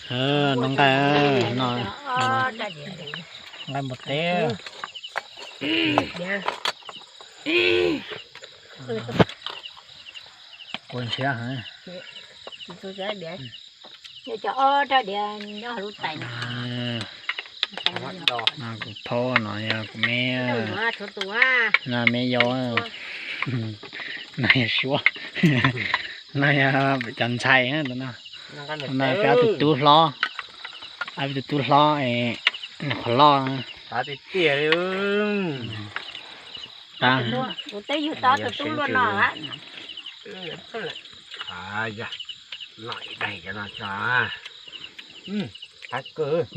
Noj nqaij, noj nqaij npua teb. Kua ntshiab heev. Kuv phaub no yog kuv me, no me yau, no yog suab, no yog cov ntxhais no. No peb ob tug tub hlob, ob tug tub hlob, qhov loj.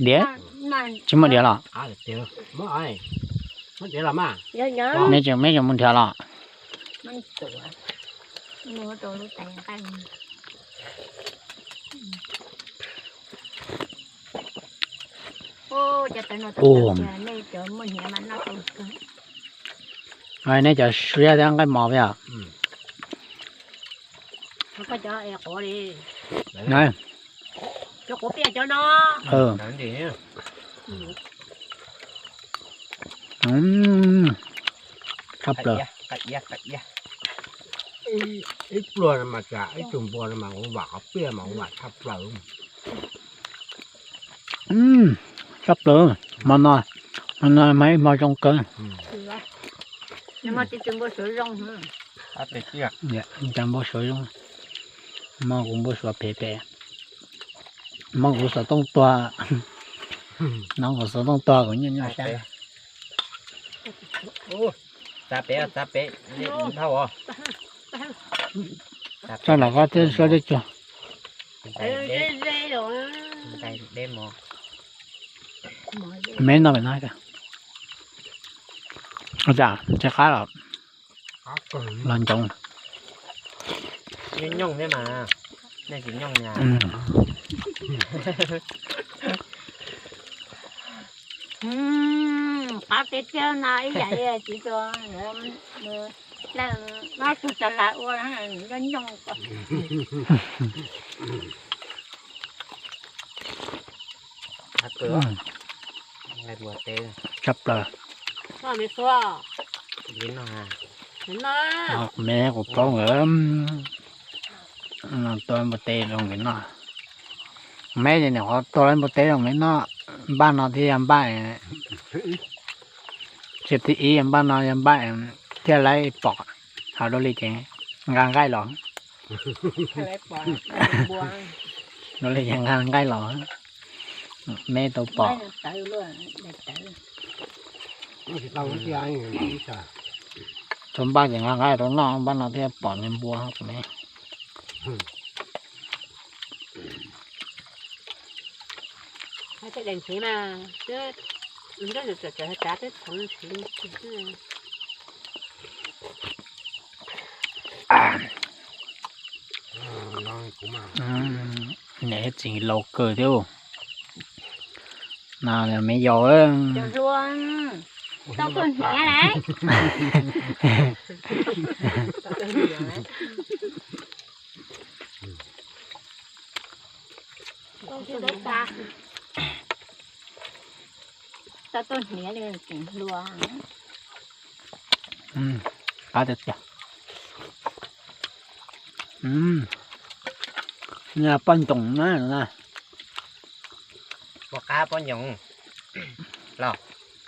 Diav, tsis muaj diav los? Meb tseem mus nrhiav los? Neb cov siab thiab nqaij mos thiab. Tshaj plaws. Ib pluag mas cas ib tug npua no mas kuv vam qhov pliaj mas kuv vam tshaj plaws. Tshaj plaws, hmo no, hmo no mas ib hmo zoo kawg. Cas npau suav zoo, hmo kuv npau suav phem phem, hmo kuv xov tooj tuag, no kuv xov tooj tuag kuv nyuaj nyuaj sab. Txav pem, txav pem, dhau os. Txog los koj thiaj suab dej tsuag. Meb noj pem no. Ua cas tsis qab los? Los ntsoov. Nyooj thiab mas, nej tsis nyooj na. Qab tiag tiag no ib yam li tsis tua, leej no tug tas las ua nyooj nyooj. Tshaj plaws. Me kuv paub nkawd tua npua teb zoo nkawd noj. Meb ces nyuam qhuav tua npua teb zoo nkawd noj, npaj no thiaj yog npaj, xiab thib ib yog npaj no yog npaj thiaj laib pom, hos dua li ces nqa nqaij los. Dua li ces nqa nqaij los, meb tau pom. Tau npaj ces nqa nqaij rau noj, npaj no thiaj pom me npua me. Niam txiv laus kawg thiab. No me yau. Tau tuaj hniav li tseem hluas. Qab tiag tiag. Poj ncoom na. Ua qab poj ncoom los.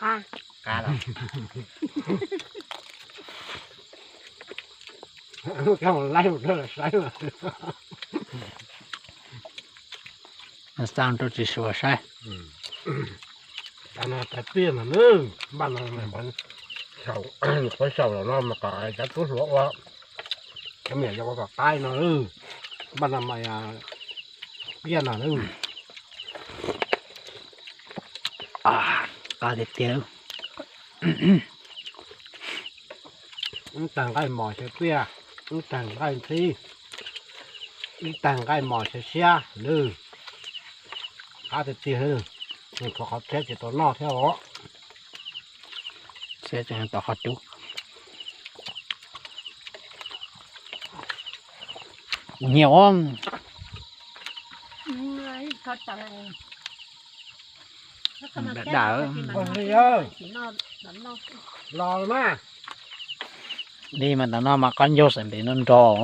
Qab los. Laib mus rau saib mas. Xaj rau tsis suav saib. Tais tiaj mas npaj no, qhov saum los no mas kom cov tub hluas ua, cov me nyuam yaus ua kom qaib no, npaj no mas piaj no. Qab tiag tiag. Wb tag nqaij mos xyaw tiaj, wb tag nqaij ntxhib, wb tag nqaij mos xyaw siab lawm. Qab tiag tiag, nws khuv qhov txhiab ces tau noj thiab os. Txhiab tseem tau qhov cub. Nyiam os. Dam dam. Los mas. Li mas tam no mas qab ncaug xeem ntev no nrog.